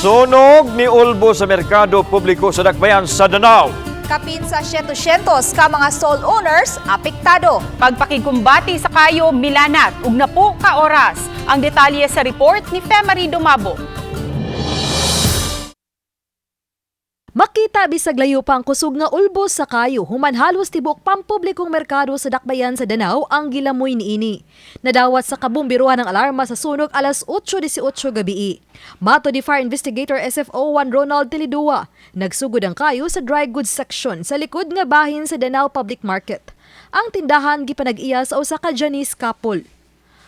Sunog ni ulbo sa merkado publiko sa Dakbayan sa Danao. Kapin sa 700 ka mga stall owners apektado. Pagpakikumbati sa kayo milanat ug napo ka oras. Ang detalye sa report ni Femary Dumabo. Makita bisag layo pa ang kusog nga ulbos sa kayo human halos tibuok pampublikong merkado sa Dakbayan sa Danao ang gilamoy niini. Nadawat sa kabumbiruhan ng alarma sa sunog alas 8:18 gabi. Mato ni Fire Investigator SFO 1 Ronald Tilidua, nagsugod ang kayo sa dry goods section sa likod nga bahin sa Danao Public Market. Ang tindahan gipanag-iya sa usa ka Janice couple.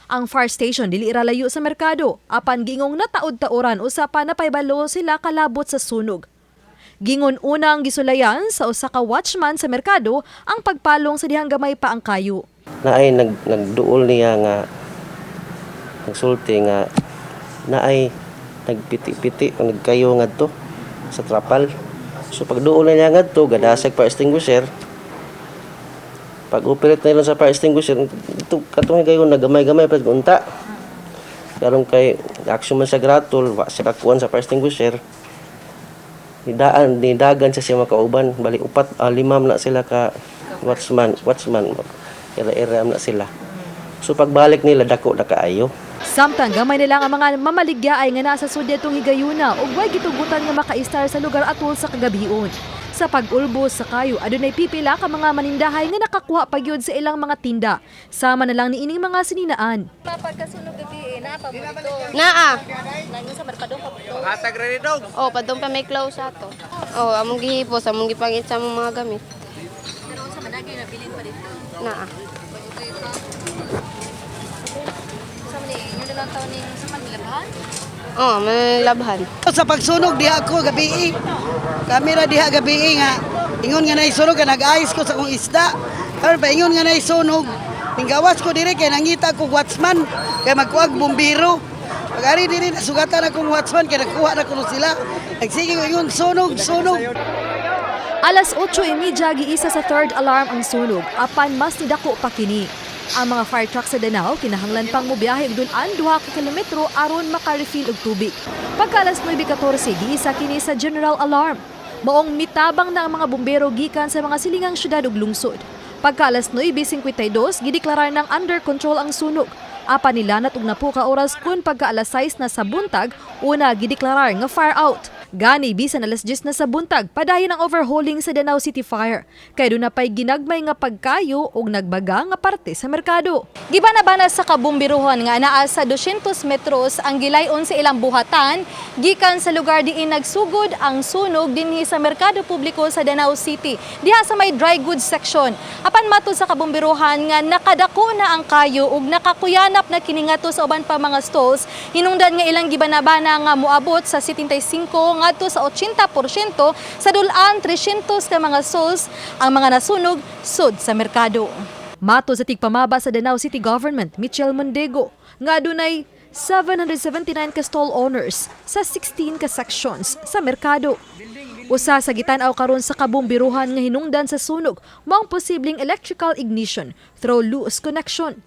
Ang fire station dili ra layo sa merkado, apan gingong nataod-taoran usa pa napaybalo sila kalabot sa sunog. Gingon unang gisulayan sa usa ka watchman sa merkado ang pagpalong sa dihang gamay pa ang kayo. Naay nagduol niya nga nagsulti nga naay nagpiti-piti o nagkayo ngadto sa trapal. So pagduol na niya ngadto, gadasag fire extinguisher. Pag operate na nila sa fire extinguisher, ito katong kayo nagamay-gamay pa unta. Karon kay action man sa gratol, wa siya kakuan sa fire extinguisher. Nidaan nidagan sa siya makauban, bali upat, lima man na sila ka watchman, watchman ira-ira na sila. So pagbalik nila, dako na kaayo. Samtang gamay nila ang mga mamaligya ay nga nasa sudya itong higayuna ug way gitugutan nga makaistar sa lugar atol sa kagabion. Sa pag-ulbos sa kayo, adunay pipila ka mga manindahay nga nakakuha pagyud sa ilang mga tinda. Sama na lang niining mga sininaan. Pagkasunog gabi, naa pa mo dito. Naa. Nanyo sa merkado pa dito. Oh, padung pa may close ato. Oh, among gihipos, among gipangit sa among mga gamit. Pero sa managay nabilin pa dito. Naa. Sa man inyo na lang taon ning sa manilabhan. Oh, manilabhan. Sa pagsunog diha ko gabi. Kamera diha gabi nga ingon nga naisunog ka nag-ayos ko sa akong isda. Karon pa ingon nga naisunog. Ninggawas ko dire kay nangita ko watchman kay magkuag bumbiro. Pag ari dire nasugatan akong watchman kay nakuha na kuno sila. Nagsige ko ingon sunog sunog. Alas 8:30 giisa sa third alarm ang sunog, apan mas nidako pa kini. Ang mga fire truck sa Danao kinahanglan pang mobiyahe og dul-an 2 ka kilometro aron maka-refill og tubig. Pagka alas 9:14 giisa kini sa general alarm. Maong mitabang na ang mga bumbero gikan sa mga silingang syudad ug lungsod. Pagka alas 9:52 gideklarar ng under control ang sunog. Apan nilanat og napo ka oras kun pagka alas 6 na sa buntag, una gideklarar nga fire out. Gani bisan alas 10 na sa buntag, padayon ang overhauling sa Danao City Fire. Kay duna pay ginagmay nga pagkayo og nagbaga nga parte sa merkado. Gibana-bana sa kabumbiruhon nga naa sa 200 metros ang gilayon sa ilang buhatan gikan sa lugar diin nagsugod ang sunog dinhi sa merkado publiko sa Danao City. Diha sa may dry goods section. Apan matud sa kabumbiruhan nga nakadako na ang kayo ug nakakuyanap na kini ngadto sa uban pa mga stalls, hinungdan nga ilang gibanabana nga moabot sa 75 ngadto sa 80% sa dul-an 300 ka mga stalls ang mga nasunog sud sa merkado. Mato sa tigpamaba sa Danao City Government, Michel Mondego, nga adunay 779 ka stall owners sa 16 ka sections sa merkado. Usa sa gitan-aw karon sa kabumbiruhan nga hinungdan sa sunog mao ang posibleng electrical ignition through loose connection.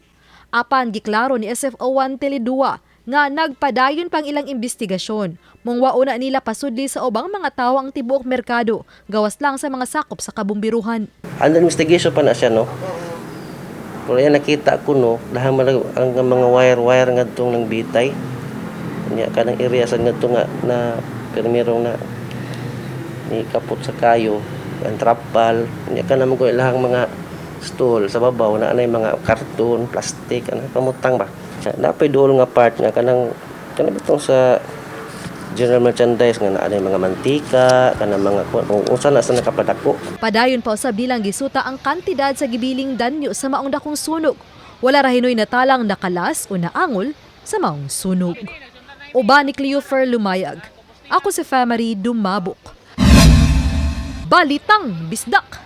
Apan giklaro ni SFO 1 Teledua nga nagpadayon pang ilang investigasyon. Mong wauna nila pasudli sa ubang mga tawo ang tibuok merkado, gawas lang sa mga sakop sa kabumbiruhan. Under investigation pa na siya, no? Pero yan nakita ko, no, dahil man ang mga wire-wire ngadtong ng bitay. Nya kanang area sa ngadto nga na permirong na ni kapot sa kayo, ang trapal, nya kanang mo ilahang mga stool sa babaw na anay mga karton, plastic, ano pamutang ba. Napay duol nga part nga kanang kanang bitong sa general merchandise nga naa mga mantika, kanang mga kung unsa na sa nakapadako. Padayon pa usab nilang gisuta ang kantidad sa gibiling danyo sa maong dakong sunog. Wala ra hinoy natalang nakalas o naangol sa maong sunog. Uban ni Cleofer Lumayag. Ako si Famary Dumabok. Balitang Bisdak.